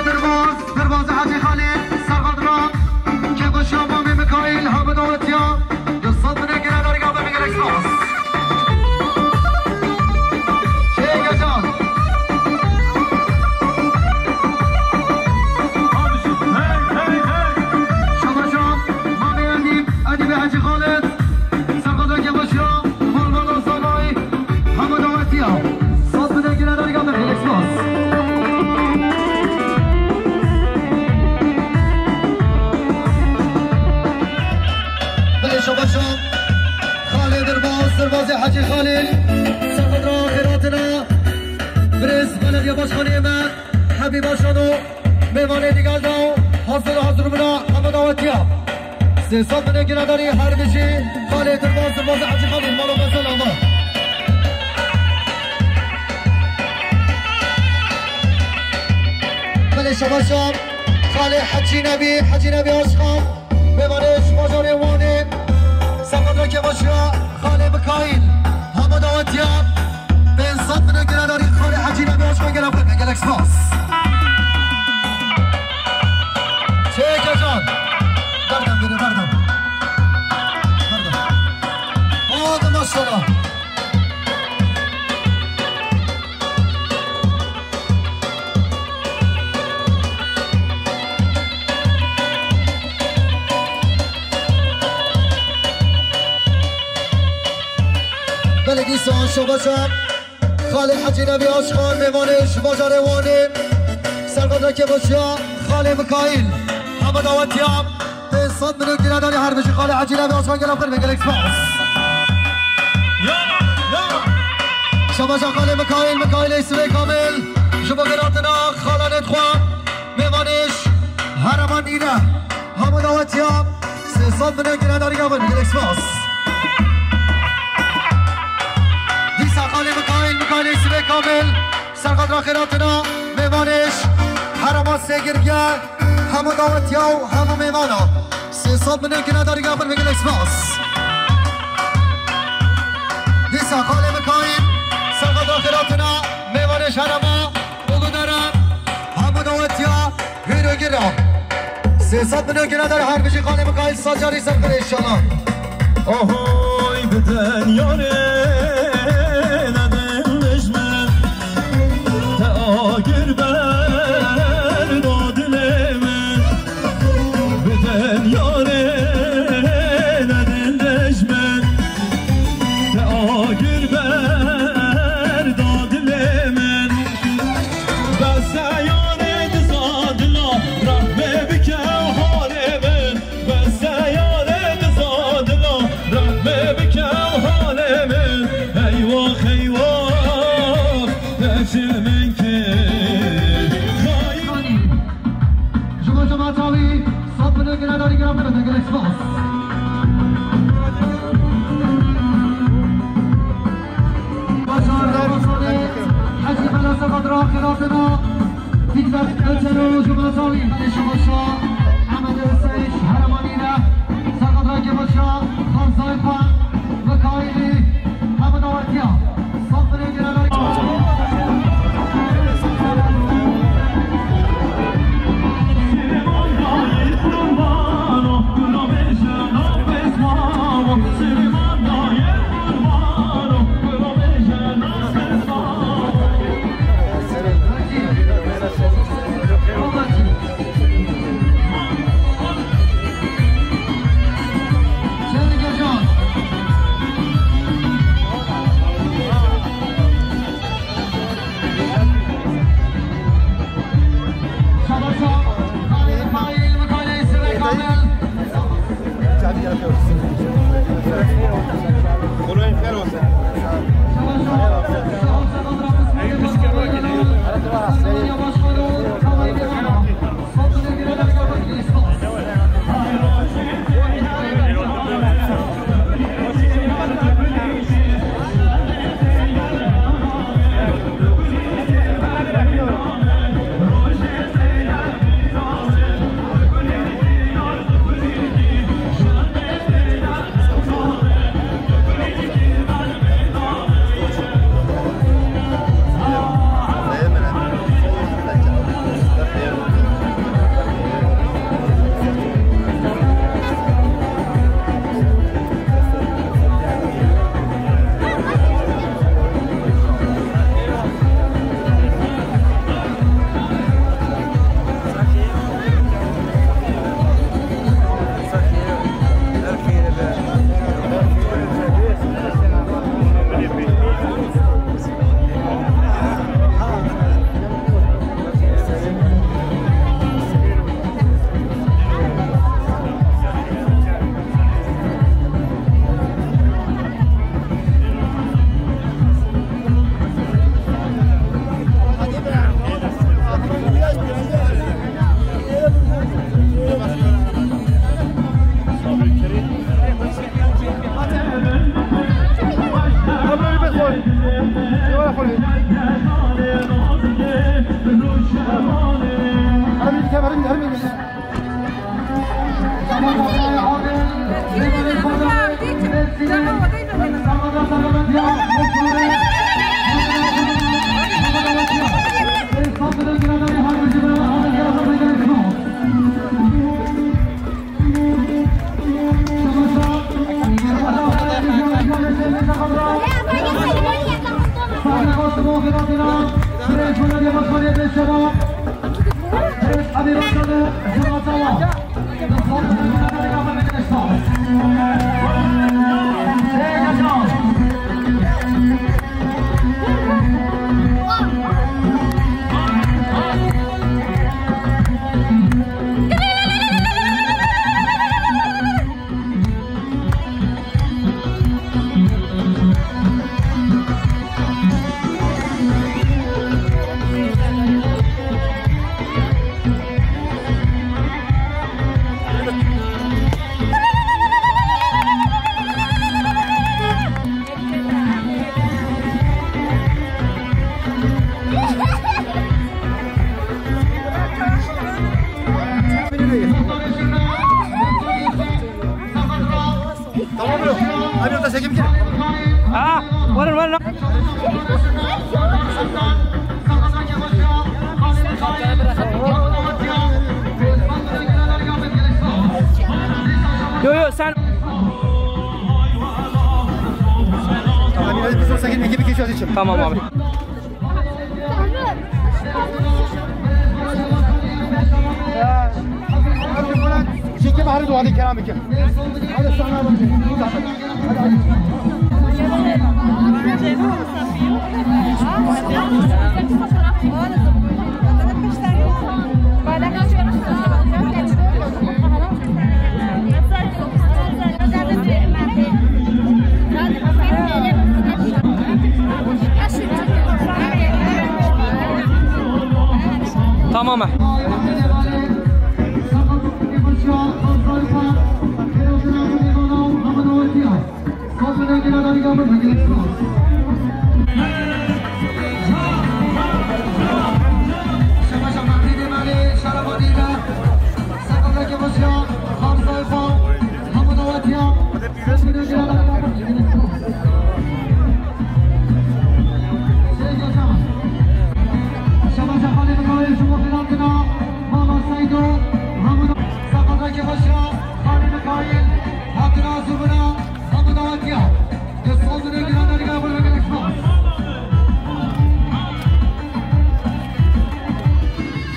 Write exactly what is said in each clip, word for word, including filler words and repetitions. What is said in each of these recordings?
Derbaz, Derbazê Hecî Xalîd, Serxadra, Kekoşa, Mamê Mikaîl, hemû dawetiya, di sed binê girêdayî bibin, gelek spas. Çêkecan. Şabaşa, Mamê Edîb, Edîbê Hecî Xalîd, Serxadra Kekoşa, Malbata Salay, hemû dawetiya. Saz bide girêdayî bibin, gelek spas. Belê şabaşa. Xalê Derbaz, Derbazê Hecî Xalîl. Serxadra xêr hatine. Birêz belediye başkanê me, Hebîb Aşano. Mêvanê digel de hazir, hazir bûna, hemû dawetiya. Sê sed binê girêdayî her bijî. Xalê Derbaz, Derbazê Hecî Xalîl, mala me selama. Belê şabaşa. Xalê Hecî Nebî, Hecî Nebî Aşxan. Mêvanê ji bajarê Wanê. Serxadra Kekoşa, Xalê Mikaîl. Hemû dawetiya. Pênc sed binê girêdayî Xalê Hecî Nebî Aşxan, gelek xweş, gelek spas. Çêkecan. Berdem bêne, berdem. Berdem. Hadi maşallah. Belê dîsa şabaşa. Xalê Hecî Nebî Aşxan, mêvanê ji bajarê Wanê. Serxadra Kekoşa, Xalê Mikaîl. Hemû dawetiya. Pênc sed milyon girêdayî her bijî Xalê Hecî Nebî Aşxan, gelek xweş, gelek spas. Ya, ya. Şabaşa Xalê Mikaîl, Mikaîlê Sibê Kamil. Ji bo girêdayî xalanê xwe. Mêvanê ji herêma Nîne. Hemû dawetiya. Sê sed milyon girêdayî bibin, gelek spas. Dîsa Xalê Mikaîl, Mikaîlê Sibê Kamil. Serxadra xêr hatine, mêvanê ji herêma Sêgirge, hemû dawetiya û hemû mêvana. Sê sed milyon girêdayî bibin, gelek spas. Dîsa Xalê Mikaîl, Serxadra xêr hatine, mêvanê ji herêma Uludere, hemû dawetiya. Hêro gira. Sê sed milyon girêdayî her bijî Xalê Mikaîl, sed carî ser xwe inşallah. Ahoy bidin yarê nedin dijmin. Te agir berda dilê min. Bidin yarê nedin dijmin. Te agir berda dilê min. Bes e yarê diza dila, rehmê bike halê min. Bes e yarê diza dila, rehmê bike halê min. Eywax, eywax, te çil min kir. Xayîn. Ji bo cemata wî, sed milyon girêdayî giran bide, gelek spas. Bajar Ramazanê, Hecî Mela Sebat Raxê Ratena, Fikret Öçelo, Cuma Sawi, Belê Şabaşa, Ehmed Hüseyin, Hermanî de, Sebat Raxê Başa, Xanzay Pan, Mikailî, Hemû dawetiya. Sed milyon girêdayî. Tamam mı? Hadi orta çekim gel. Ha, varın, varın. Yo, yo, sen. Tamam, hadi biz olsa gitme gibi geçiyoruz için. Tamam abi. Çekim, hadi dua, hadi kelam, bikin. Hadi sana bakayım. Hadi, hadi. Tamam.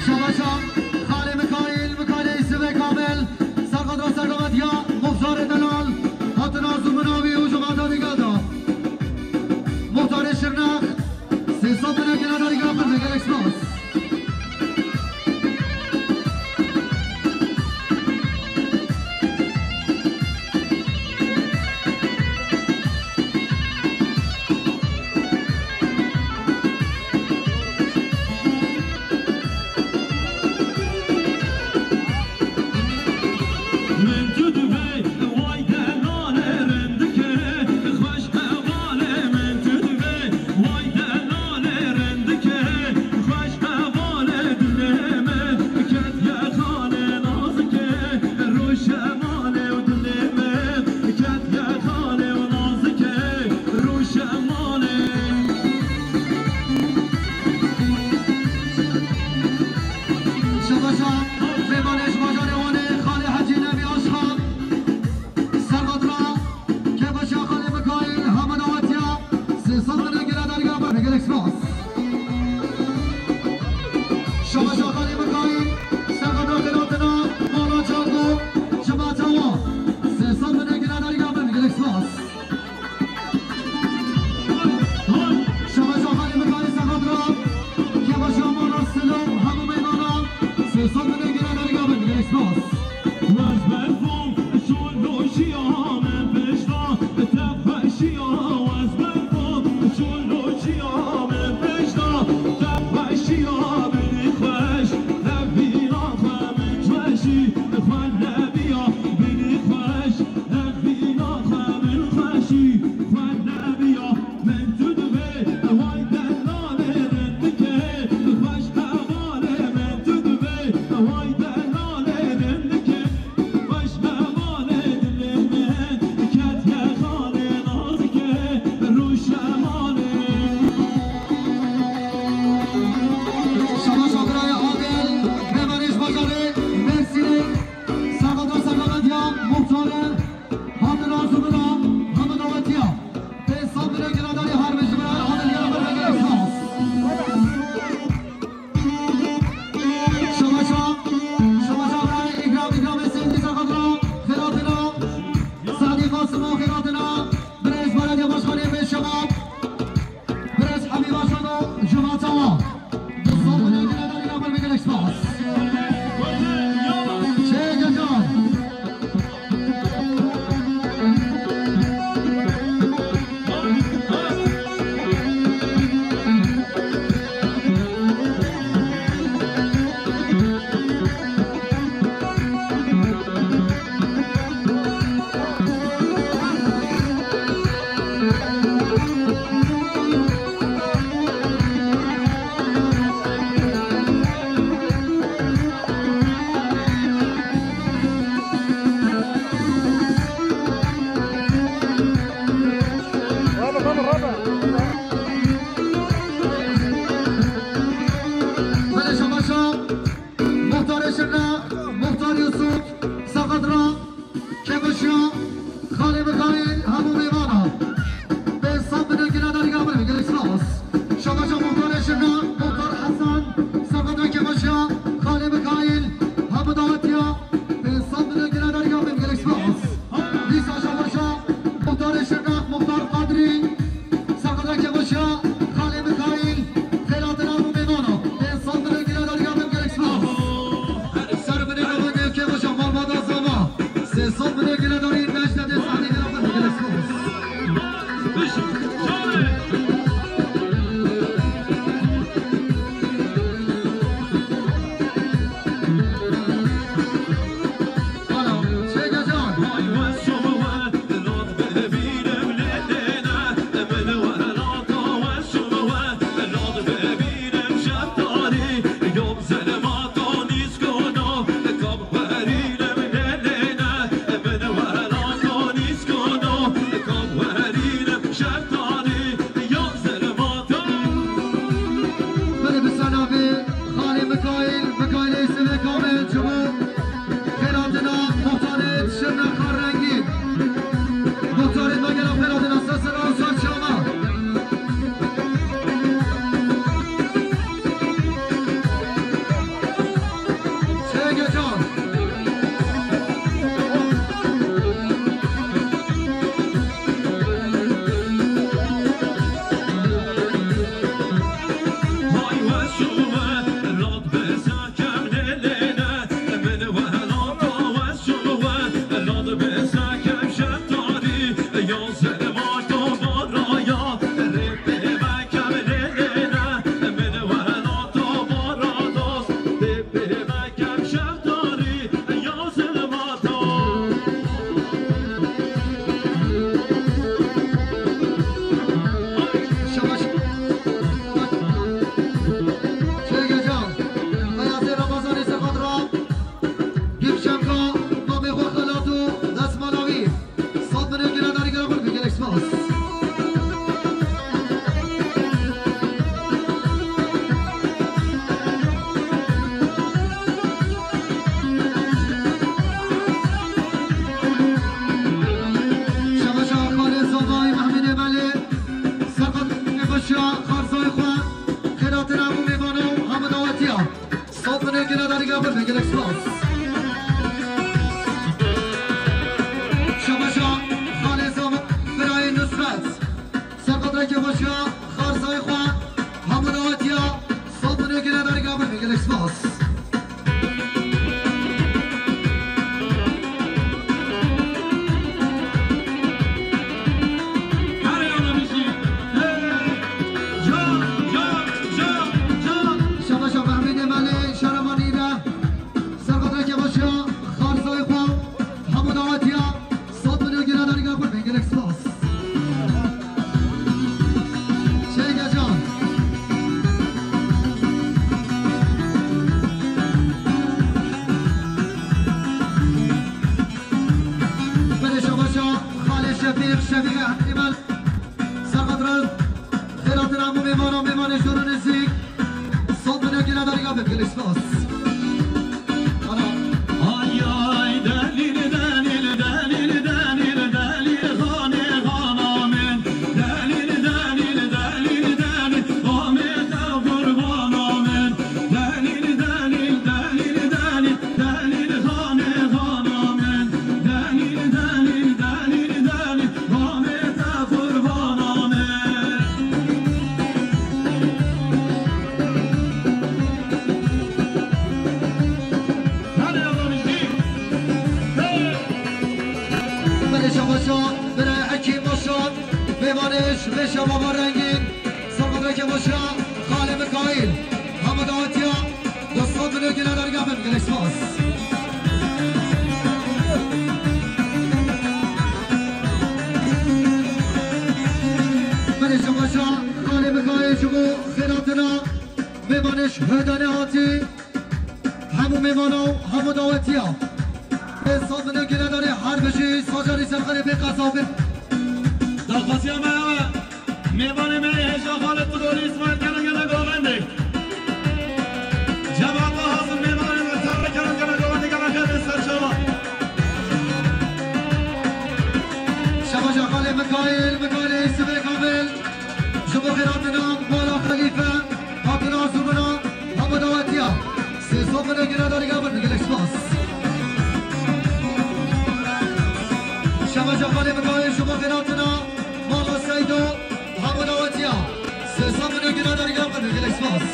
Şabaşa Xalê Mikaîl, Mikaîlê Îsivê Kamil, serqadra serqametiya Muxtarê Delal, hatina zûmina wî û cemaeta dîge de. Muxtarê Şirnex, sê sed binekê ne derî girafin, gelek spas. Şabaşa mêvanê ji bajarê Wanê, Xalê Hecî Nevî Aşxan, serqadra Kebaşa Xalê Mikaîl, hema dawetiya sê sed binekê ne derî girafin, gelek spas. Şabaşa Xalê Mikaîl, serqadra qînatina mala Cango, cemaeta wan, sê sed binekê ne derî girafin, gelek spas. Şabaşa Xalê Mikaîl, serqadra Kebaşa mala Silo, hemû mêvanan, sê sed binekê ne derî girafin, gelek spas. Gelek spas. Şabaşa xalê Zama, birayê Nusret. Serqadra Kevoşa, xarzayê xwe, hemû dawetiya, sed milyon gele darîka bin, gelek spas. Şabaşa Mehmedê Melê, Şaramanî re. Serqadra Kevoşa, xarzayê xwe, hemû dawetiya, sed milyon gele darîka bin, gelek spas. Şêrîka can. Belê şabaşa xalê Şefîq, Şefîq Ehmedî Mel. Serqadra xêratina hemû mêvanan, mêvanê jor û nêzîk. Sed milyon gele darîka bin, gelek spas. Ana. Ay, ay, delîl, delîl, delîl, delîl, delîl, xanê xana min. Delîl, delîl, delîl, delîl, xanê te qurbana min. Delîl, delîl, delîl, delîl, delîl, xanê xana min. Delîl, delîl, delîl, delîl, xanê te qurbana min. Belê şabaşa, birayê Hekîm Başar, mêvanê ji vê şeva ve rengîn, Serqadra Kevoşa, xalê Mikaîl, hemû dawetiya, du sed milyon gele darîka bin, gelek spas. Belê şabaşa, xalê Mikaîl ji bo xêratina, mêvanê ji Hêdanê hatî. Hemû mêvana û hemû dawetiya. Pênc sed milyon gele darî, her bijî, sacarî serxerê bê qeza bin. Daxwaziya me ew e, mêvanê me yê hêja xalê Tirolî, Îsmaîl Keren gele govendê. Cemaata hazir mêvanê me ser re Keren gele govendê, gele xêrê serçava. Şabaşa xalê Mikaîl, Mikaîlê Yusufê Kamil. Ji bo xêratina mala Xelîfe, hatina zûmina, hemû dawetiya. Sê sed milyon gele darîka bin, gelek spas. Şabaşa xalê Mikaîl, ji bo xêratina mala Seydo, hemû dawetiya. Sê sed milyon gele darîka bin, gelek spas.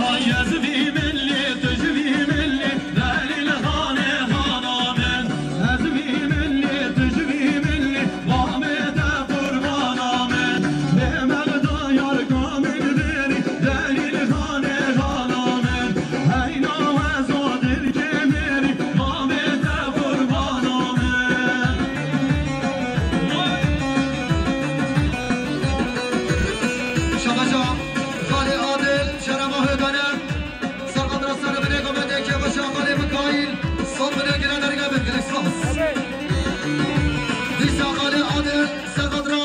Ay, ez vî milî, tu ji vî milî, delîl xanê xana min. Ez vî milî, tu ji vî milî, mamê te qurbana min. Bê mexda yar kamil verî, delîl xanê xana min. Heyna wezo dirkê mêrî, mamê te qurbana min. Şabaşa, xalê Adil, şerema Hêdanê. Serqadra ser binê govendê Kevoşa xalê Mikaîl, sed milyon gele darîka bin, gelek spas. Dîsa xalê Adil, serqadra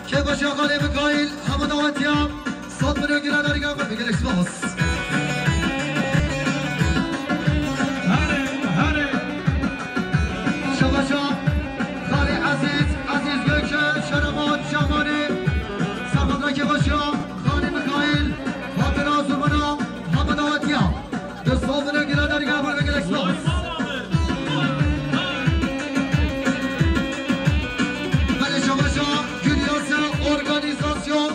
Kevoşa xalê Mikaîl, hemû dawetiya, sed milyon gele darîka bin, gelek spas. Herê, herê. Şabaşa xalê Ezîz, Ezîz Gökçe, şerema Çamanê, serqadra Kevoşa. Xalê Mikaîl, hatina zûmina, hemû dawetiya. Di sofine gire dergeh bû, gelek spas. Belê şabaşa, Gülyazı Organizasyon,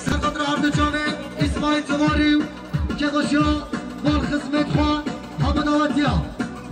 serqadra her du çavê, Îsmaîl Tiwarî û Kevoşa, mal xizmet xwe, hemû dawetiya.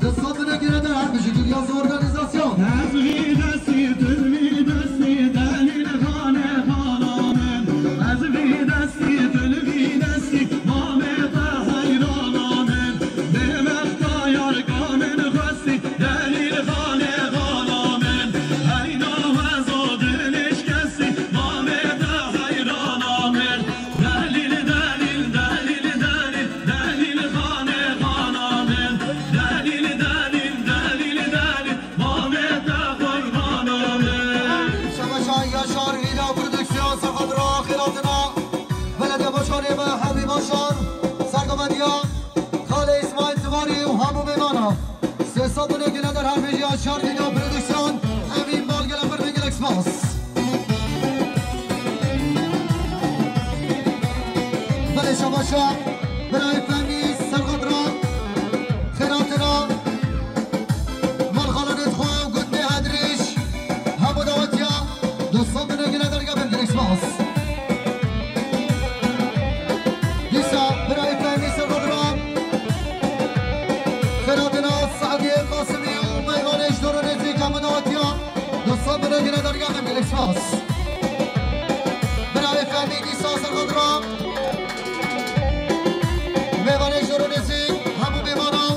Di sofine gire der her bijî, Gülyazı Organizasyon. Ez vî destî, tu vî destî, delîl xanê xana min. Ez vî destî, tu li vî destî, mamê te heyrana min. Bê mexta yar ka min xwestî, delîl xanê xana min. Heyna wezo dilê şikestî, mamê te heyrana min. Delîl, delîl, delîl, delîl, delîl xanê xana min. Delîl, delîl, delîl, delîl. Birayê Fehmî Serqadra, xêratina malxalanê xwe û gundê Hedrîş, hemû dawetiya dostan binê gine dergabin, gelek spas. Dîsa birayê Fehmî Serqadra, xêratina Se'diyê Qasimî û mêvanê ji dor û nêzîk hemû dawetiya dostan binê gine dergabin, gelek spas. Birayê Fehmî dîsa Serqadra. Mêvanê jor û nêzîk hemû mêvana û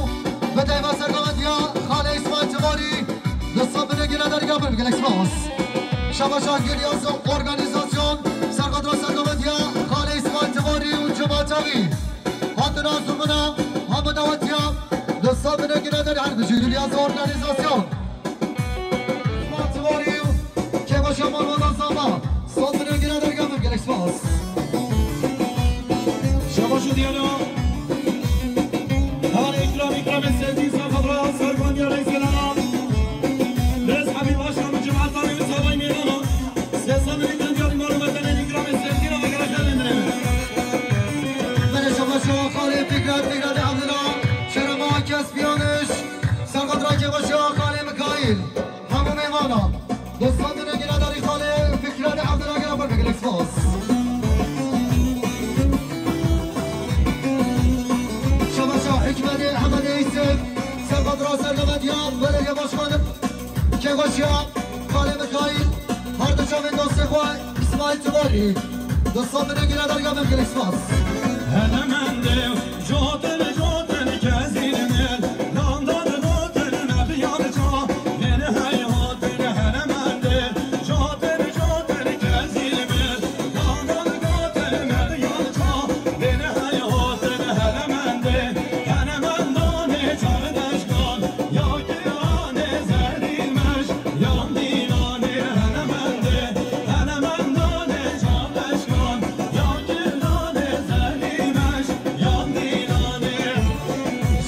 bi taybet serkevetiya Xalê Îsmaîl Tivarî, dostan binê gine dergabin, gelek spas. Şabaşa Gilyazo Organîzasyon, serkadra serkevetiya Xalê Îsmaîl Tivarî û cemaeta wî. Hatina zûmina hemû dawetiya dostan binê gine der her bijî Gilyazo Organîzasyon. Tivarî û Kêbaşa Marmara Zama, sal binê gine dergabin, gelek spas. Şabaş û diyana. Hevalê îkram, îkramê sevgî, sal xebra, serbandiya reîsê lana. Birêz Habîb Aşan û cemaeta wî û savayê mêdana. Sê sal binê gine diyarî mal û wetenê îkramê sevgî ra vegere xelê dinê. Belê şabaşa Xalê Fikret, Fikret Abdullah, Şerema Kesbiyaniş. Serqadra Kêbaşa Xalê Mikaîl, hemû mêvana. Dostan dinê gine derî Xalê Fikret Abdullah gine xwe gelek spas. Şabaşa Hikmetê Hemedê Yusuf, serqadra serkevetiya belediye başkanı. Kêbaşa Xalê Mikaîl, her du çavên dostê xwe. Îsmaîl Tivarî, dostan binê gine dergabin, gelek spas. Helemendê, jotin, jotin, kezîn min, landan, gotin, nebiyan ça, min hey hatin, helemendê, jotin, jotin, kezîn min, landan, gotin, nebiyan ça, min hey hatin, helemendê, helemendonê çavdeşkan, ya kiranê zerdîlmeş, yan dîlanê helemendê, helemendonê çavdeşkan, ya kiranê zerdîlmeş, yan dîlanê.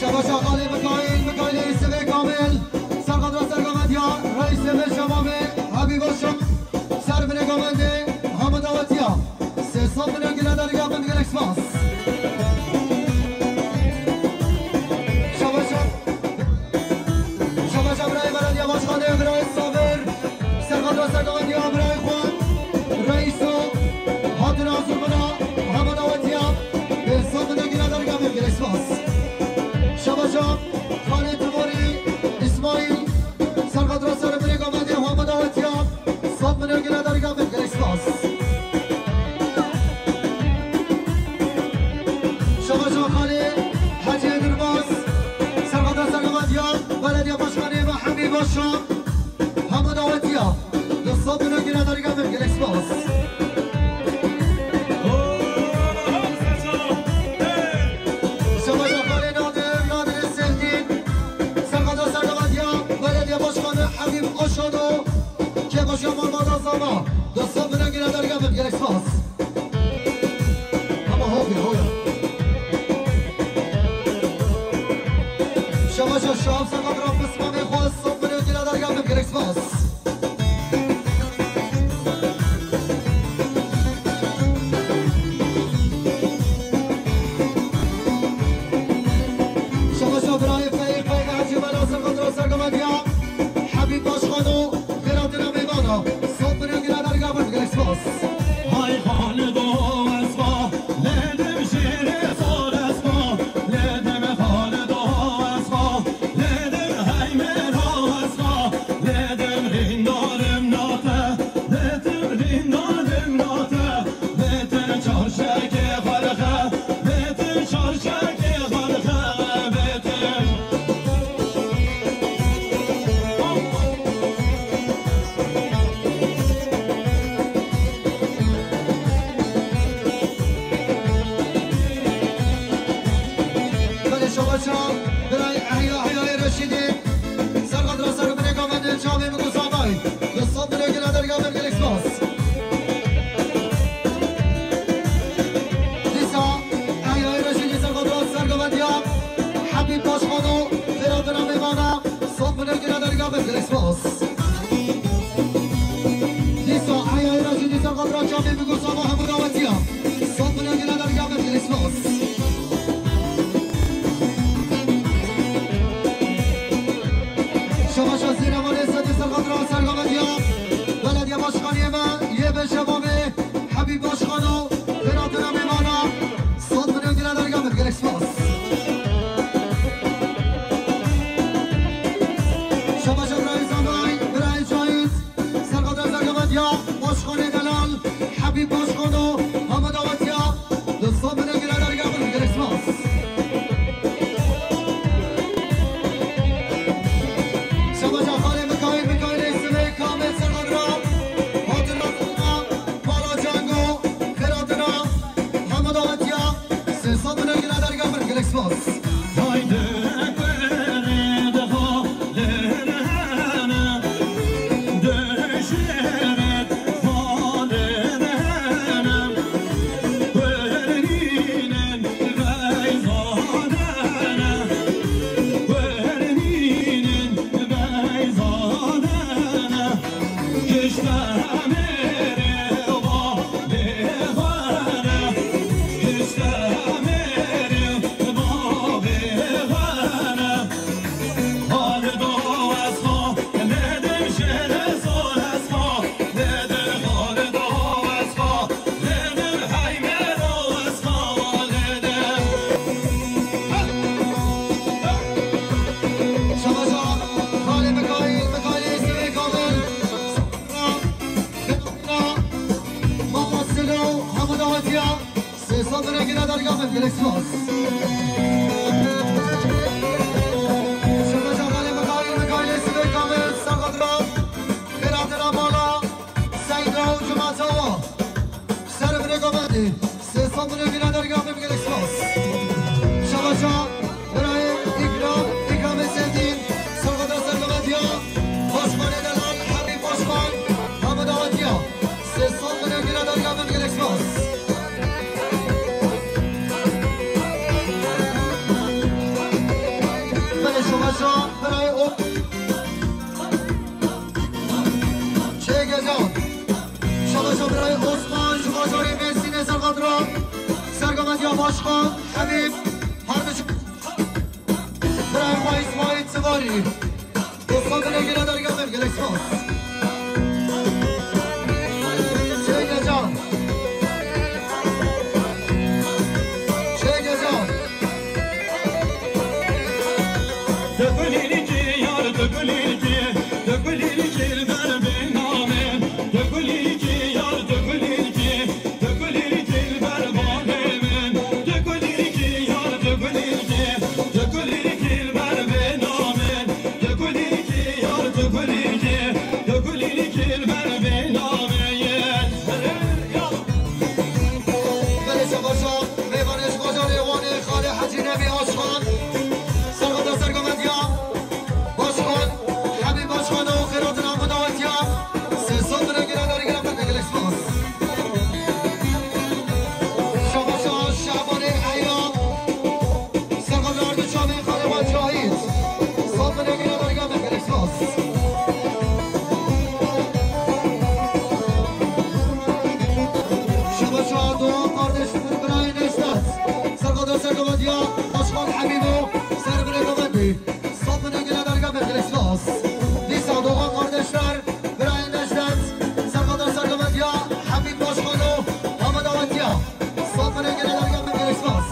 Şabaşa Xalê Mikaîl, Mikaîlê Yusufê Kamil, serqadra serkevetiya reîsê me şemamê Habîb Aşan, ser binê gamendê hemû dawetiya. Sê sal binê gine dergabin, gelek spas. Şabaşa, şabaşa birayê belediye başkanê, birayê Sabir, serqadra serkevetiya birayê xwe, reîso, hatina zûmina hemû dawetiya. Sê sal binê gine dergabin, gelek spas. Şabaşa Xalê Tivarî, Îsmaîl, serqadra ser binê gamendê hemû dawetiya. Sal binê gine dergabin, gelek spas. Şabaşa Xalê Hecê Durmaz, serqadra serkevetiya belediye başkanê me Hemî Başa, hemû dawetiya. Dostan binê gine dergabin, gelek spas. Şabaşa Xalê Nadir, Nadirê Sevgîn, serqadra serkevetiya belediye başkanı Habîb Aşan û Kêbaşa Marmara Zama, dostan binê gine dergabin, gelek spas. Ama hoya, hoya. Şabaşa Şahap serqadra pismamê xwe, sal binê gine dergabin, gelek spas. Şabaşa birayê Feyîq, Feyîq Hecî Mela, serqadra serkevetiya Habîb Başkan û xêratina mêvana. Sal binê gine dergabin, gelek spas. Hay Xalido Esma, lê dim şêrê sar esma, lê dim Xalido Esma, lê dim Spas. Şabaşa birayê Zanay, birayê Cahit, serqadra serqametiya, başkanê delal, Habîb Başkan û hemû dawetiya, dostan binê gire dergah bin, gelek spas. Şabaşa xalê Mikaîl, Mikaîlê Sivê, Kamil serqadra, hatina, Mala Cango, xêratina, hemû dawetiya, sê sed binê gire dergah bin, gelek spas. Şabaşa, xalê Mikaîl, Mikaîlê Sivê Kamil, Mama Silo, hemû dawetiya, sê sed binê gire dergah bin, gelek spas. Şabaşa, xalê Mikaîl, Mikaîlê Sivê Kamil, serqadra, xêratina mala, Seyda û cemaeta wa. Ser binê Gamendê, sê sed binê gire dergah bin, gelek spas. Şabaşa, birayê Îkram, Îkramê Sevdîn, serqadra serqametiya, başkanê delal, Habîb Başkan, hemû dawetiya, sê sed binê gire dergah bin, gelek spas. Belê şabaşa, birayê O-, Çêgecan. Şabaşa birayê Osman, ji bajarê Mêrsînê serqadra, serqametiya başkan, Habîb, her diç-, birayê xwe Îsmaîl Sivarî. Dostan binê gire dergah bin, gelek spas. Çêgecan. Çêgecan. Belê şabaşa, mêvanê ji bajarê Wanê, Xalê Hecî Nebî Aşxan, serqadra serqametiya, başkan, Habîb Başkan û xêratina hemû dawetiya, sê sed binê gire dergah bin, gelek spas. Şabaşa, Şabanê Eyran, serqadra Ardiçamê, Xalê Wan Cahît, sed binê gire dergah bin, gelek spas. Şabaşa Doğan kardeşimdir, birayê Neştet. Serqadra serqametiya, başkan Habîbo, ser binê Gamendê. Sed binê gire dergah bin, gelek spas. Dîsa Doğan kardeşler, birayê Neştet. Serqadra serqametiya, Habîb Başkan û hemû dawetiya. Sed binê gire dergah bin, gelek spas.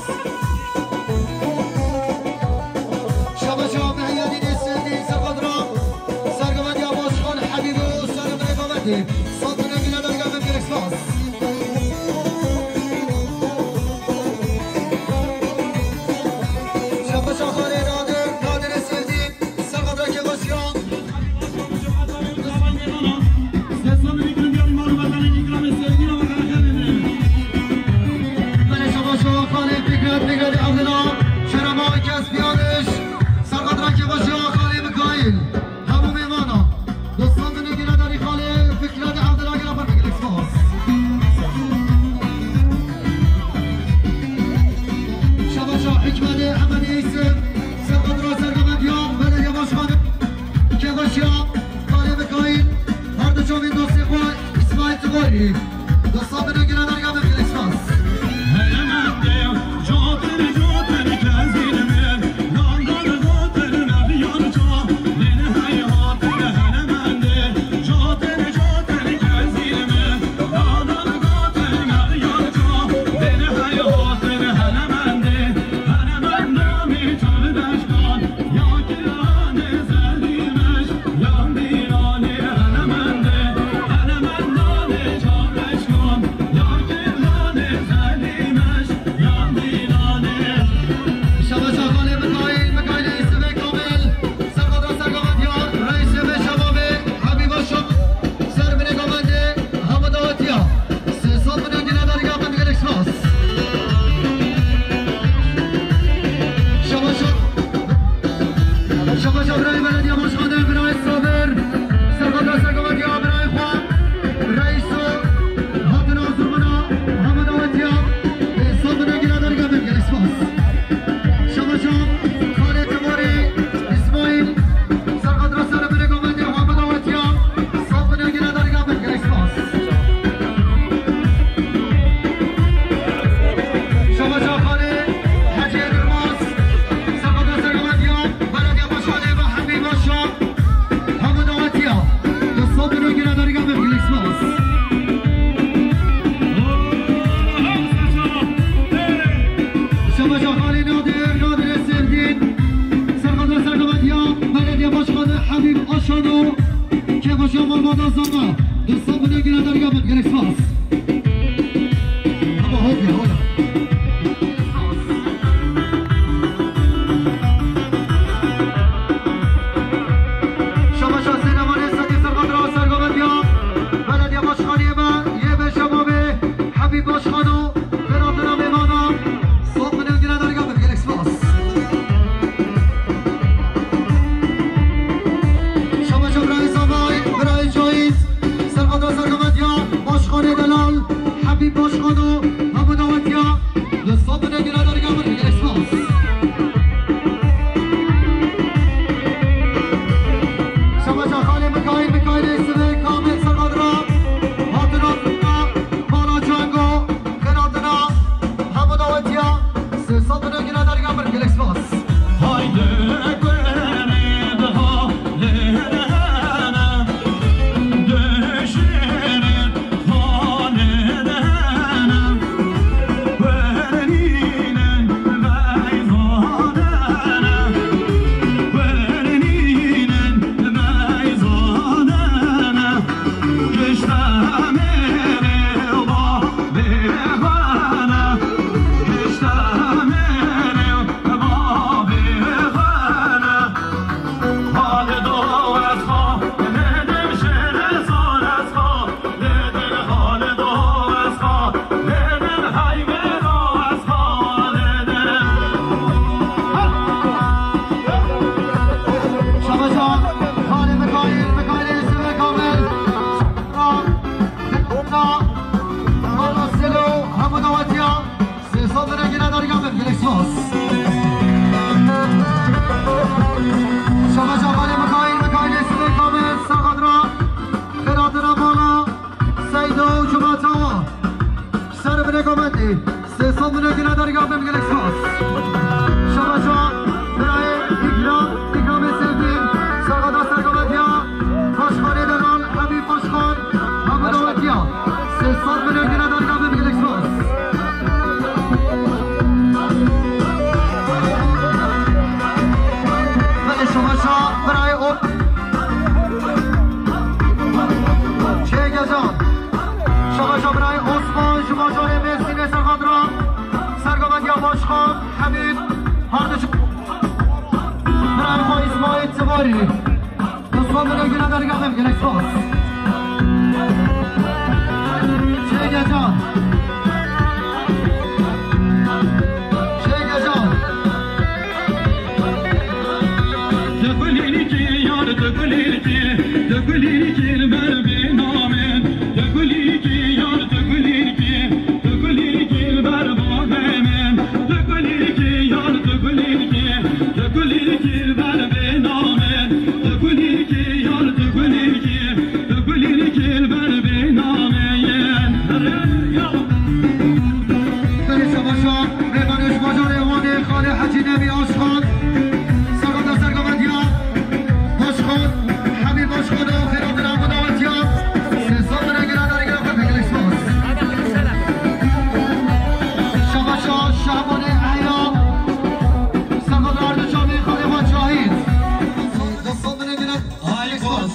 Şabaşa Mehiyedînê Sendî, serqadra serqametiya başkan Habîbo, ser binê Gamendê. Sed binê gire dergah bin, gelek spas. Şabaşa Xalê Nadir, Nadirê Sendî, serqadra kêbaşiya. Belê şabaşa Xalê Fikret, Fikret Evdila, Şerema Kesbiyaniş, serqadra kêbaşiya Xalê Mikaîl. Hemû mêvana. Dostan binê gire dergah bin, Xalê Fikret Evdila, gire xwe, gelek spas. Şabaşa Hikmetê Emedê Îsim, serqadra serqametiya, belediye başkanı, kêbaşiya, Xalê Mikaîl, her diçamîn dostê xwe, Îsmaîl Tiborî. Dostan binê gire dergah bin, gelek spas. Nadir Sevdin, Serkadra Serkavetiya, Belediye Başkanı Habib Aşano, Kebaşa Malbata Zama, Dustan Bine Güne Dergabin, gelek spas. Ama hop ya, hola. Şabaşa Seyda Mane, Sadi Serkadra Serkavetiya, Belediye Başkanı Yeme, Yeme Şababi, Habib Başkano, Beratına Mevana, Sopine Güne Dergabin, gelek spas. Şabaşa Birayê Zavay, Birayê Caiz, Serkadra Serkavetiya, Başkanê Delal, Habib Başkano, hemû dawetiya, li Sopine Güne Dergabin, gelek spas. Şabaşa Xalê Mikaîl, Mikaîlê Sivê, Kamil Serkadra, hatina Mala Cango, Xênatina hemû dawetiya, sê sed milyon güne dergabin, gelek spas. Haydi kurê diha lêdene, dişêne halêdene, wernîne veyzanene, wernîne veyzanene. Şabaşa, Xalê Mikaîl, Mikaîlê Sivê Kamil. Selo, hemû dawetiya, sê sed lira gine dergabin, gelek spas. Şabaşa Xalê Mikaîl, Mikaîlê Sivê Kamil, Serkadra, Xênatina Mala, Seydo û cemaeta wan. Ser binêka mendî. Sê sed milyon güne dergabin, gelek spas. Şabaşa birayê Îkram, Îkramê Sevdin, Serkadra Serkavetiya, Başkanê Delal, Habib Başkan, hemû dawetiya. Sê sed milyon güne dergabin, gelek spas. Belê şabaşa birayê Ot. Çêgecan. Şabaşa birayê Osman ji bajarê Mêrsînê Serkadra, Serkavetiya Başkan Hemîd Hardiç. Birayê xwe Îsmaîl Tivarî. Osman bine güne dergabin, gelek spas. Çêgecan. Çêgecan. Tu gulîkî yar, tu gulîkî, tu gulîkî li ber bê namê. Tu gulîkî yar, tu gulîkî, tu gulîkî li ber bavê min. Tu gulîkî yar, tu gulîkî, tu gulîkî li ber bê namê. Tu gulîkî yar, tu gulîkî, tu gulîkî li ber bê namê. Belê şabaşa, mêvanê ji bajarê Wanê, Xalê Hecî Nebî Aşxan, Serkadra Serkavetiya, Başkan, Hemî Başkan û xênatina xwe dawetiya, sê sed lira gire dergire xwe, gelek spas. Şabaşa, Şabanê Eya, Serkadra Erdî Çavî, Xalê Xwe Cahît. Sê sed lira gire, gelek spas.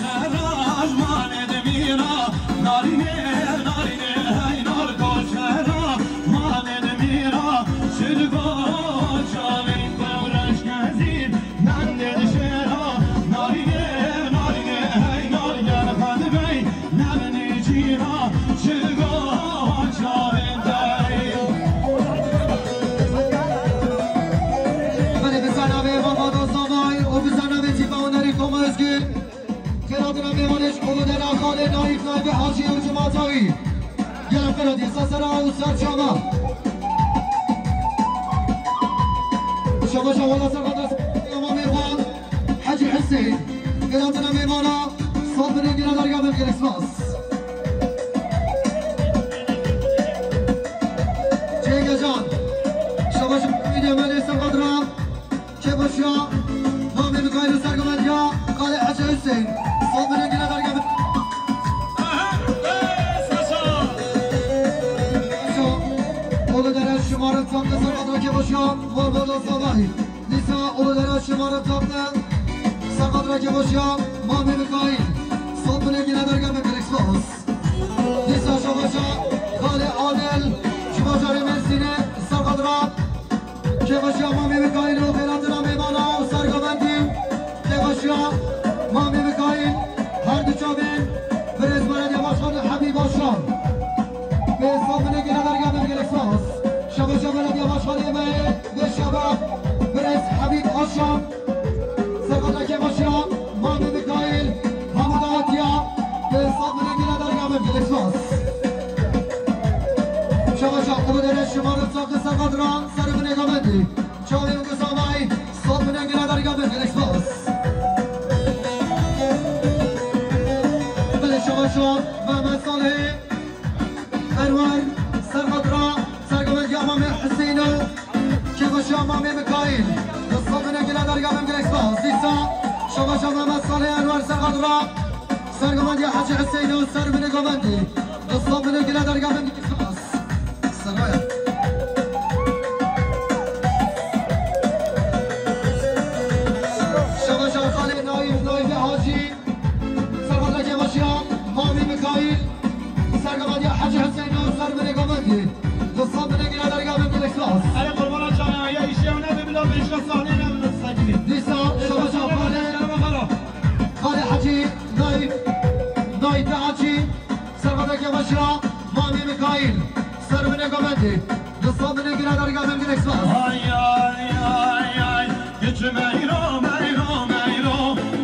Belê bi ser navê Mehmet Ozanay û bi ser navê Tîpa Hunerî Tom Özgür. Xênatina mêvanê ji Kolodera Xalê Naîf Naîfê Hacî û cemaeta wî. Gelek xênatî ser sera û ser çava. Şabaşa wala ser xatir Îmamê Xan Hecî Huseyîn. Xênatina mêvana sed binê gine dergabin, gelek spas. Çêgecan. Şabaşa Îmamê Xan Hecî Huseyîn. Çêbaşiya Mamê Mikaîl û Sergometiya Xalê Hecî Huseyîn. Sed binê gine dergabin. Kolodere şimarin çanda Serkadra Kemal. Başa, Morvada Savay. Dîsa Uludere şima re çap ne. Serqadra Kebaşiya, Mamê Mikaîl. Sed binê gîne derge min, gelek spas. Dîsa şabaşa, Xalê Adil. Ji bajarê Mêrsînê, Serqadra Kebaşiya, Mamê Mikaîl û xêratina mêmana û sergovendî. Kebaşiya, Mamê Mikaîl. Her du çavên birêz belediye başkanı Habîb Aşan. Pê sed binê gîne derge min, gelek spas. Şabaşa belediye başkanê me yê vê şeva, birêz Habîb Aşan. Serqadra Kebaşiya, Mamê Mikaîl, hemû dawetiya, pê sed binê gîne derge min, gelek spas. Şabaşa Uludere şima re çap ne, Serqadra, ser binê govendî. Çavên Guzavay, sed binê gîne derge min, gelek spas. Belê şabaşa Mehmet Salihê. Enwer, Serqadra, sergovendiya Mamê Huseyno, Kebaşiya Mamê Mikaîl. Di sed binê gîne derge min, gelek spas. Dîsa, şabaşa Mehmet Salih Enwer Serqadra, sergovendiya Hecî Huseyno, ser binê govendî. Di sed binê gîne derge min, gelek spas. Seraya. Şabaşa Xalê Naîf, Naîfê Hacî. Serqadra Kebaşiya, Mamê Mikaîl, sergovendiya Hecî Huseyno, ser binê govendî. Di sed binê gîne derge min, gelek spas. Erê qurbana çayan, ya îşeya nebe bila pêşka sahnê nebe, sakinî. Dîsa şabaşa Xalê, Xalê Hecî, Naîf, Naîfê Hecî, serqadra Kebaşiya, Mamê Mikaîl, ser binê govendî. Di sed binê gîne derge min, gelek spas. Ay, ay, ay, ay. Giç meyro, meyro, meyro.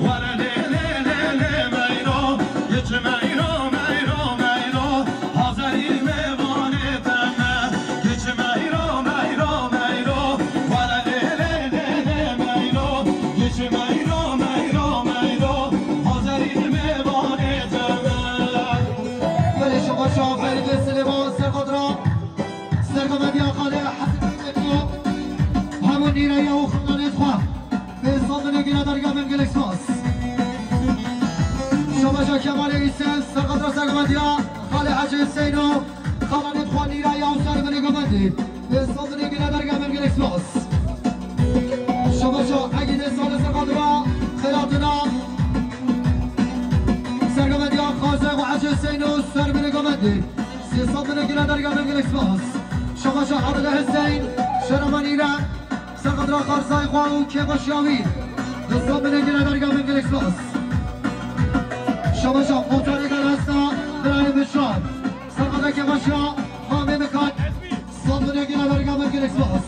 Were lê, lê, lê, lê, meyro. Giç meyro, meyro, meyro. Hazerî mêvanê te me. Giç meyro, meyro, meyro. Were lê, lê, lê, lê, meyro. Giç meyro, meyro, meyro. Hazerî mêvanê te me. Belê şabaşa Ferîdê Silêman, serqadra. Sergovendiya Xalê Hecî Huseyno, hemû nîreya û xananê xwe. Pê sed binê gîne derge min, gelek spas. Şabaşa Kemalê Îsem, serqadra sergovendiya Xalê Hecî Huseyno, xananê xwe nîreya û ser binê govendî. Pê sed binê gîne derge min, gelek spas. Şabaşa Egîdê Salih, serqadra xêratina sergovendiya Xaze û Hecî Huseyno, ser binê govendî. Sê sed binê gîne derge min, gelek spas. Şabaşa Adile Hüseyin, şerema nîre, serqadra xarzayê xwe û kêbaşiya wî. Du sed binê gîne derge min, gelek spas. Şabaşa muhtarê Derhesta, birayê Bişar, serqadra kêbaşiya Mamê Mikaîl. Sed binê gîne derge min, gelek spas.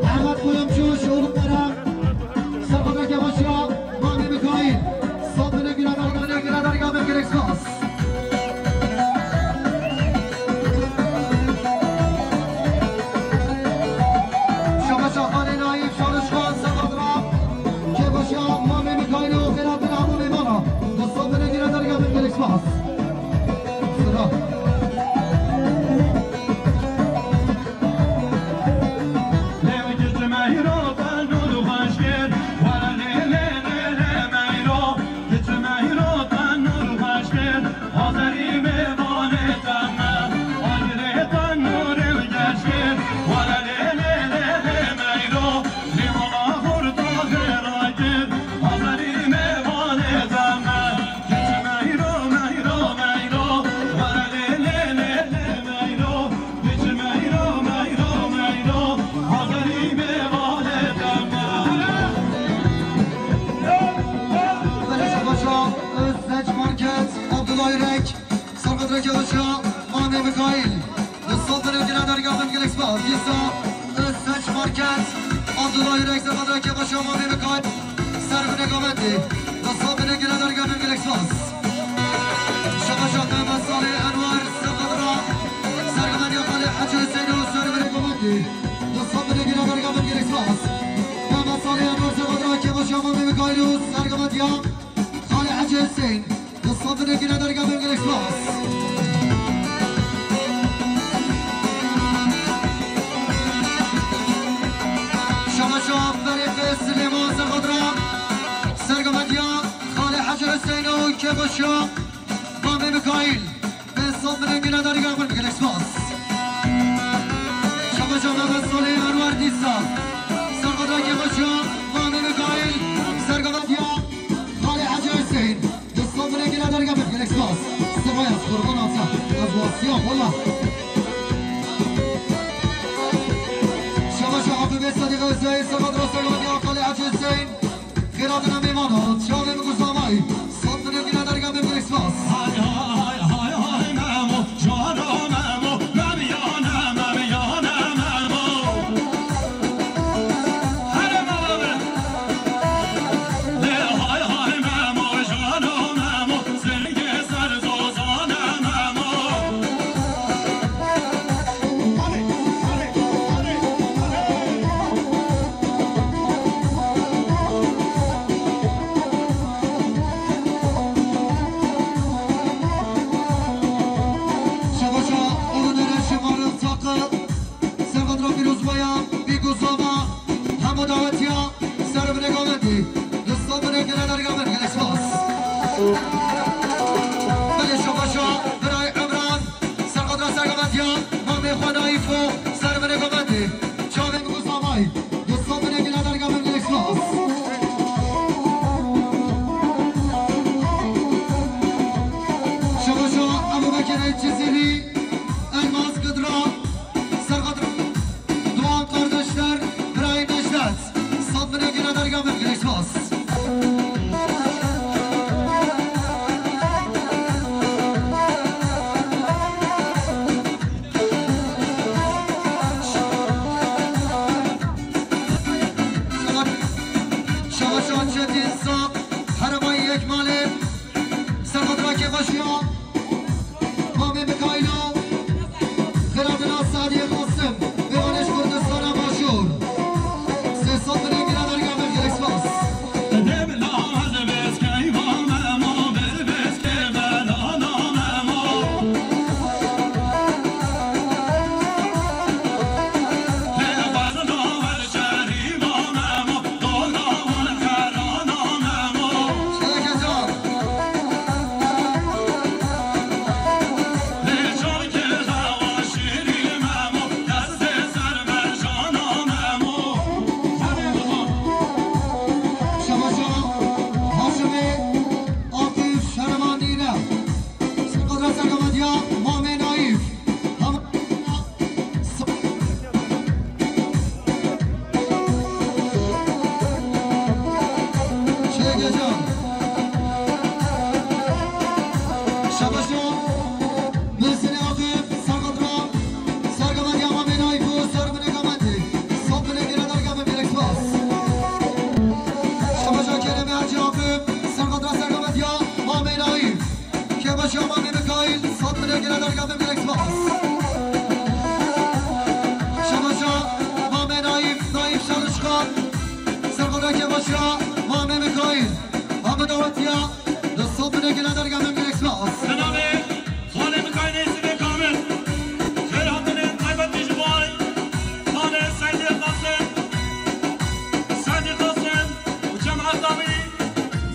Ehmed Kuyumcu, Şevluk Dere, serqadra kêbaşiya Mamê Mikaîl. Sed binê gîne derge min, gîne derge min, gelek spas. Şabaşa Xalê Naîf, Şarişxan, serqadra kêbaşiya Mamê Mikaîl û xêratina hemû mêvana. Du sed binê gîne derge min, gelek spas. Sera. Giç meyro, meyro, meyro, were lê, lê, lê, lê, meyro. Giç meyro, meyro, meyro, hazirî mêvanê te me. Belê şabaşa, Özdeç Market, Abdullah Yürek, serqadra kêbaşiya Mamê Mikaîl. Du sed binê gîne derge min, gelek spas. Dîsa Özdeç Market, Abdullah Yürek, serqadra kêbaşiya Mamê Mikaîl. Ser binê govendî. Du sed binê gîne derge min, gelek spas. Şabaşa Mehmet Salih Enwer, serqadra sergovendiya Xalê Hecî Hüseyno, ser binê govendî. Du sed binê gîne derge min, gelek spas. Mehmet Salih Enwer, serqadra kêbaşiya Mamê Mikaîl û sergovendiya Xalê Hecî Hüseyn. Du sed binê gîne derge min, gelek spas. Şabaşa Ferîqê Silêman, serqadra sergovendiya Xalê Hecî Hüseyn û kêbaşiya Mamê Mikaîl. Pênc sed binê gîne derge min, gelek spas. Solê Enwer dîsa. Serqadra Kevoşa, Mamê Mikail, serqadra Diya, Xalê Hacı Hüseyin. Dostum bile gire derga bin, gelek spas. Sıvaya, kurban olsa. Ez vasiya, valla. Şabaşa Habibe Sadiq Hüseyin, serqadra serqadra Diya, Xalê Hacı Hüseyin. Xêratina mêmano, çavê min ku zavayî, sed milyon gîna derga min, gelek spas. Hay, hay, hay, hay, Memo, cano Memo, Mem yane, Mem yane, Memo. Hele baba be. Lê hay, hay, Memo, cano Memo, singê ser zozane Memo. Şabaşa, orunere şemarın sakı, serqadra pîrozbaya, bîguzama, hemû dawetiya, ser binê govendî, dostan binê gire derga bin, gelek spas. Belê şabaşa, birayê Emran, serqadra sergovetiya, mamê xwe Naîf û ser binê govendî, çavê min ku zavayî. Dostan binê gile derga min, gelek spas. Şabaşa Ebubekirê Cizîrî, Elmas Gidra, serqadra Doğan Kardeşler, birayê Necdet. Sed binê gile derga min, gelek spas. Şabaşan Çetin Sa, Hermayî Yekmalê, Serqadra Kevoşiya, Mamê Mikaîlo, Xêratina Sadiyê Qasim, Mêvanê ji Kurdistana Başûr. Sê sed binê gire derga min, gelek spas. Şabaşa Haşimê Akif Şervanî ne. Serqadra sergovetiya Mamê Naîf. Hem Şêgecan. Şabaşa Mehsinê Akif, serqadra sergovetiya Mamê Naîf û ser binê govendî. Sed binê gire derga min, gelek spas. Şabaşa Keremê Hacî Akif, serqadra sergovetiya Mamê Naîf. Kevoşa Mamê Mikaîl, sed binê gire derga min, gelek spas. Şabaşa Mamê Naîf, Naîf Şarişkan, serqadra Kevoşa Mamê Mikaîl. Hemû dawetiya, du sed binê gile derga min, gelek spas. Bi navê Xalê Mikaîlê Sibê Kamil, xêr hatinên taybetî ji bo Xalê Seydê Qasim, Seydê Qasim û cemaeta wî.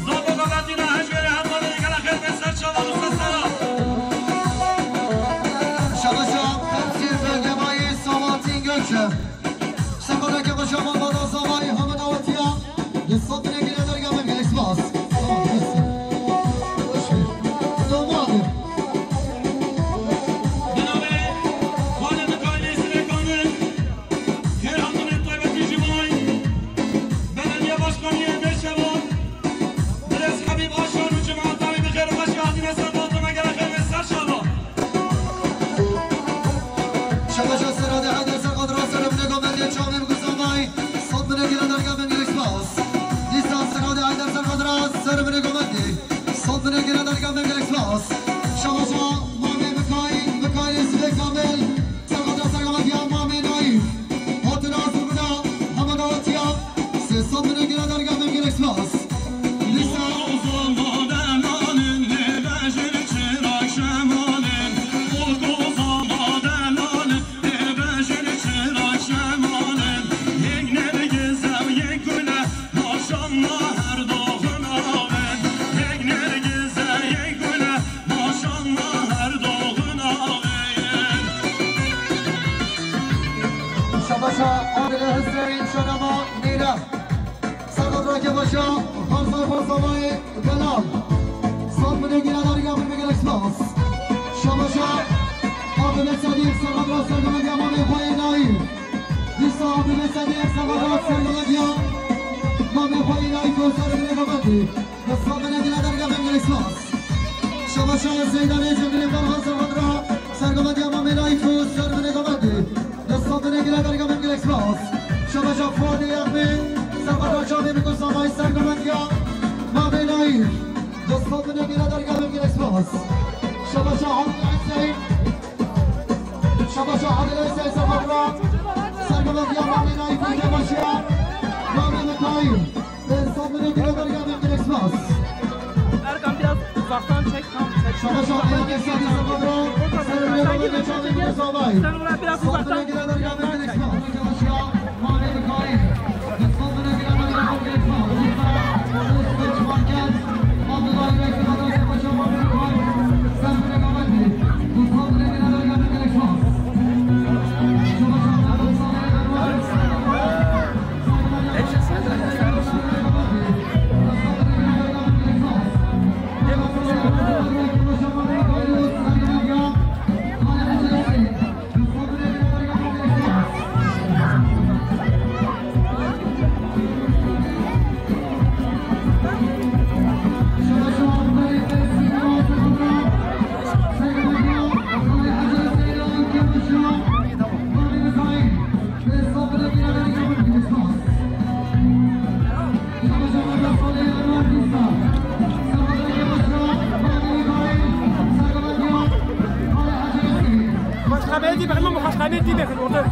Zabo Galatîna hejwêrê her malê gela xêr bê ser çavan û ser sera. Şabaşa Temsîl Belgemayî Sabahattin Gökçe. Şabaşa Kevoşa Malbata Zavayî hemû dawetiya. Du sed binê gile derga min, gelek spas. Tamam, bes. Boş ver. Domadim. Bi navê Xalê Mikaîlê Sibê Kamil. Xêr hatinên taybetî ji bo Belediye Başkaniyê Bêşevan, Birêz Habîb Aşan û cemaeta wî bi xêr û xweşî hatine ser balkona gele xêr ve ser şavan. Şabaşa Serada Heyder, serqadra ser binê govendê çavên Guzamay, Şabaşa, Xarzay Xorzamayê Delal. Sed binê gîna derga min, gelek spas. Şabaşa, Abdullah Sadiq, serhedra sergovendiya mamê xwe yê nayî. Dîsa Abdullah Sadiq, serhedra sergovendiya mamê xwe yê nayî, ku ser binê govendî. Sed binê gîna derga min, gelek spas. Şabaşa Seyda Necim, binê Ferhan, serhedra sergovendiya mamê nayî, ku ser binê govendî. Sed binê gîna derga min, gelek spas. Şabaşa Fuadê Yexmî, serhedra çavê min, ku Samay sergovendiya mamê nayî. Sed binê gîna derga min, gelek spas. Şabaşa Adil Hüseyin. Şabaşa Adil Hüseyin, serhedra sergovendiya mamê nayî, ku Kebaşiya mamê Mikaîl. Sed binê gîna derga min, gelek spas. Erkan, biraz uzaktan çek, tam çek. Şabaşa Ayhan Esad, serhedra sergovendiya mamê nayî, ku Samay. Sen oraya biraz uzaktan. Xweşxemeyê dî bexin, xweşxemeyê dî bexin orada.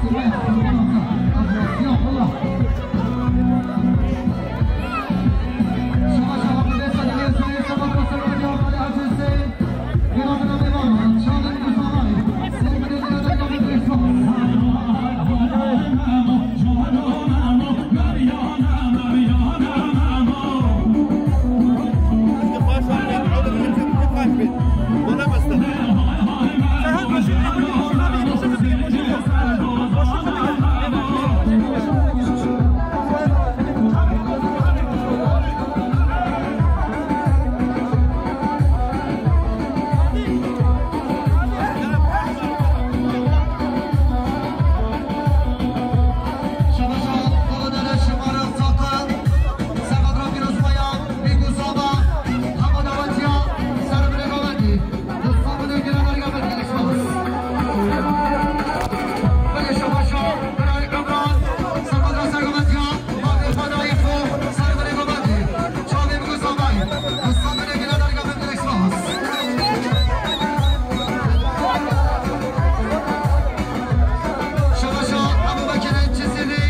Şabaşa Ebu Bekir'in çizimi,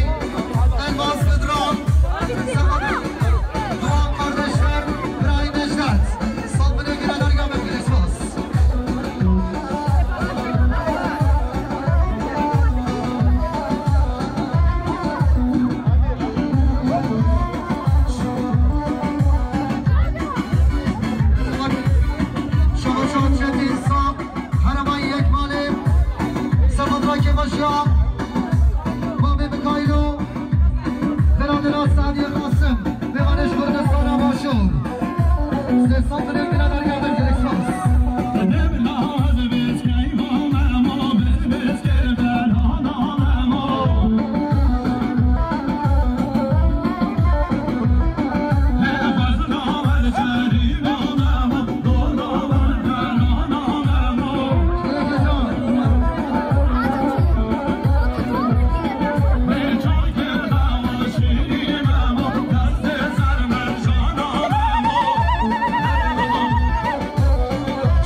Elmas Bedran, Doğan kardeşler, Birayî Necdet. Sed binê gîna derga min, gelek spas. Şabaşa Çetin Sap, Herêma Yekmalê, serhedra Kebaşiya mamê Mikaîl û Biradera Sadî Qasim, mêvanê ji Kurdistana Başûr. Sê sed binê gîna derga min, gelek spas.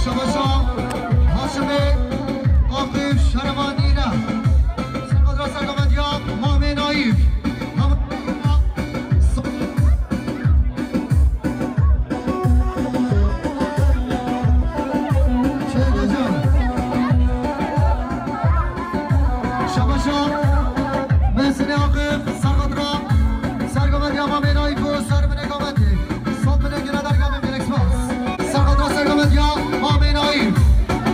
Şabaşa Haşimê Aqif Şervanîne. Serhedra sergovendiya mamê Naîf. Şabaşa Mesinê Aqif, serhedra sergovendiya mamê Naîf û ser binê govendî. Sed binê gîna derga min, gelek spas. Serhedra sergovendiya mamê Naîf.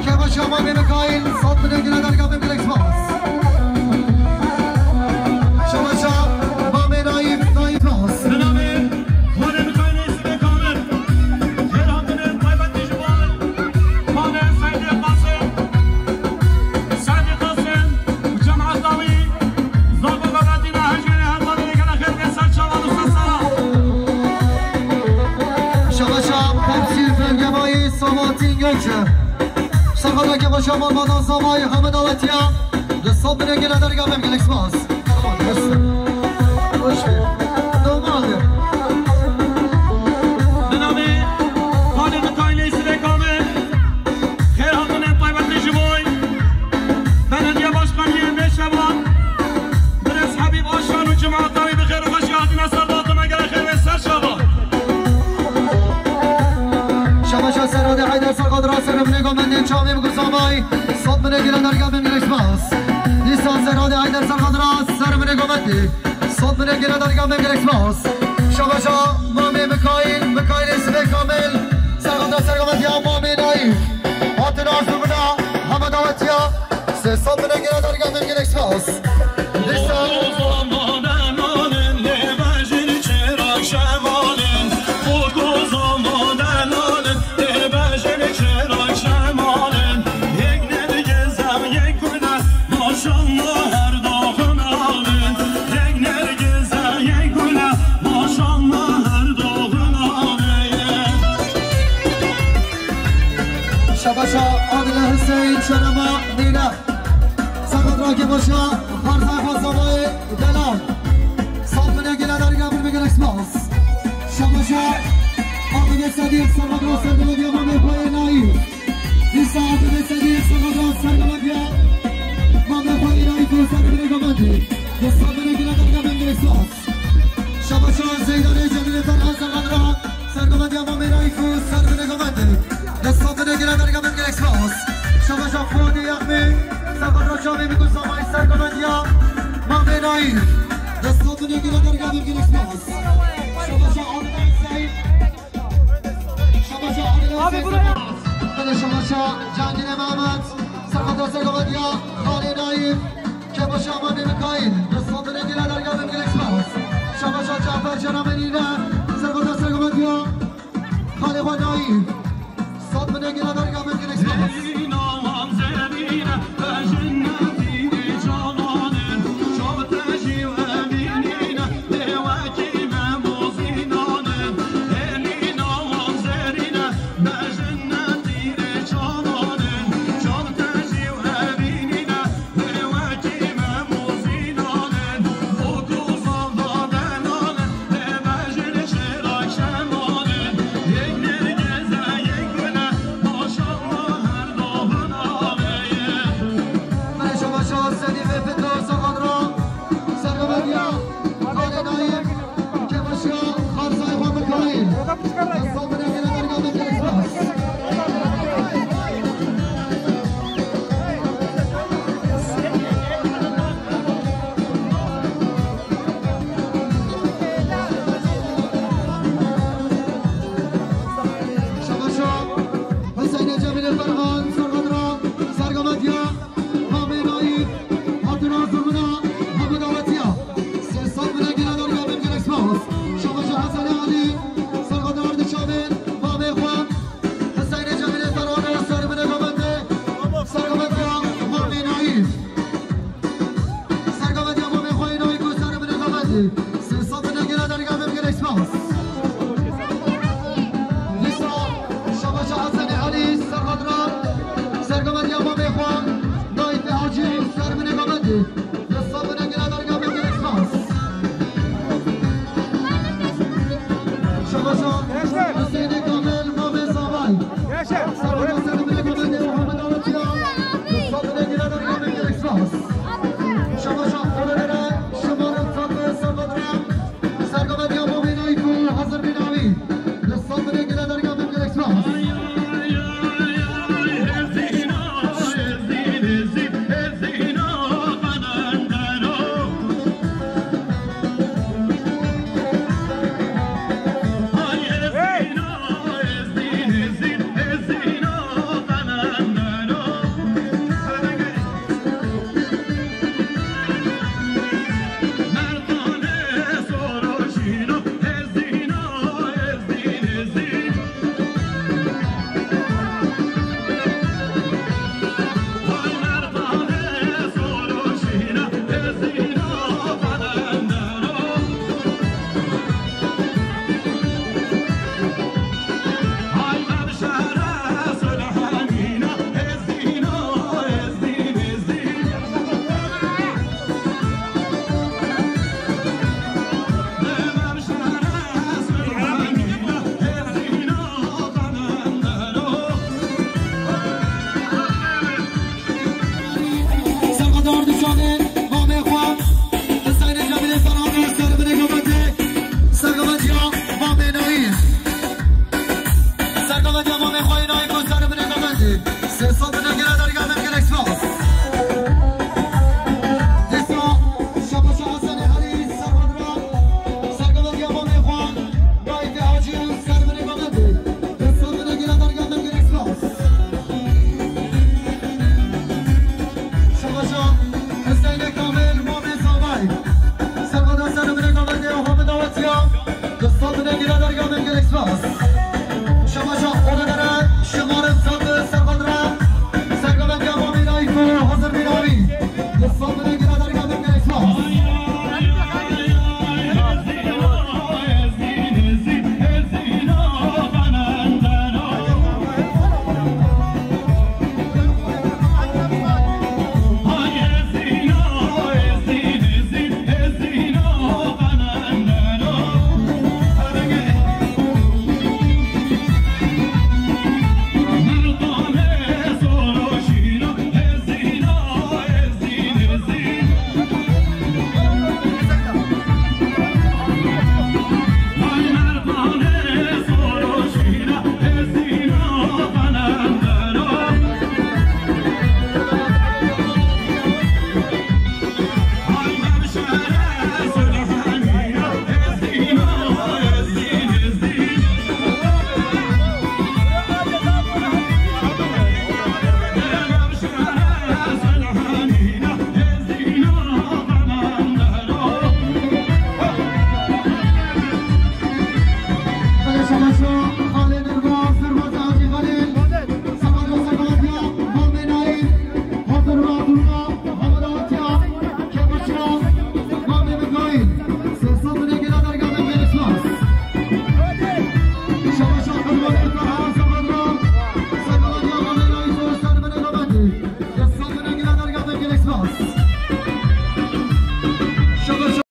Kebaşa mamê Mikaîl, sed binê gîna derga min, gelek spas. Şabaşa mamê Naîf, Naîf spas. Bi navê Serxwedeke baş a malbatan Zavayî heme dawetiya. Di sed binê gele derga me gelek spas. Tamam, hoş. Hoş. Domadir. Bi navê Xalê Mikaîlê Sibê Kamil. Xêr hatinên taybetî ji bo Belediye Başkaniyê Mêşevan. Birêz Hebîb Aşan û cemaeta wî bi xêr û xweşî hatine ser datime gere xêr wê ser şava. Şabaşa Serhadê Heyder Serhadra ser binê gomendê çavê bi guzamay. Sed binê gire derga bin gelek spas. Dîsa Serhadê Heyder Serhadra ser binê gomendê. Sed binê gire derga bin gelek spas. Şabaşa Mamê Mikaîl, Mikaîlê Sibê Kamil. Serhadra ser gomendiya Mamê Naîf. Hatin arzu bina, heme dawetiya. Sê sed binê gire derga bin gelek spas. Dîsa Şabaşa Adile Hüseyin Çerema Nîne. Serhat Rakî Başa, Harzay Xazamayê Delal. Sed binê gile derga bin gelek spas. Şabaşa Abdülhamid Sedîq, Serhat Raser, Belediye Mamê Xweyê Naîf. Dîsa Abdülhamid Sedîq, Serhat Raser, Belediye Mamê Xweyê Naîf û ser binê gomendî. Sed binê gile derga bin gelek spas. Şabaşa Zeydanê Cemîlê Ferhan Serhat Ra. Sergomendiya Mamê Raîf û ser binê gomendê. Dest sed binê gire derga bin gelek spas. Şabaşa Fuadê Yexmê, Serhat Ra çavê min ku Zavayî sergomendiya Mamê Naîf. Dest sed binê gire derga bin gelek spas. Şabaşa Adile Hüseyin. Şabaşa Adile Hüseyin. Belê şabaşa Cangîrê Mehmet. Serhat Ra sergomendiya Xalê Naîf. Kêbaşa Mamê Mikaîl, dest sed binê gile derga bin gelek spas. Şabaşa Cafer Çeremê Nîne, sergoda sergoda diya. Xalê xwe Naîf, sed binê gile derga bin gelek spas. Şabaşa Hüseyin Cemil Ferhan, Serhat Ra, sergoda diya. Mamê Naîf, hatina zurmina, hemû dawetiya. Sê sed binê gile derga bin gelek spas. Şabaşa Hesen Alî, sergoda Erdişanê, Mamê xwe. Hüseyin Cemil Ferhan, ser binê gomendê. Sergoda diya, Mamê Naîf. Sergoda diya, Mamê xwe Naîf û ser binê gomendê.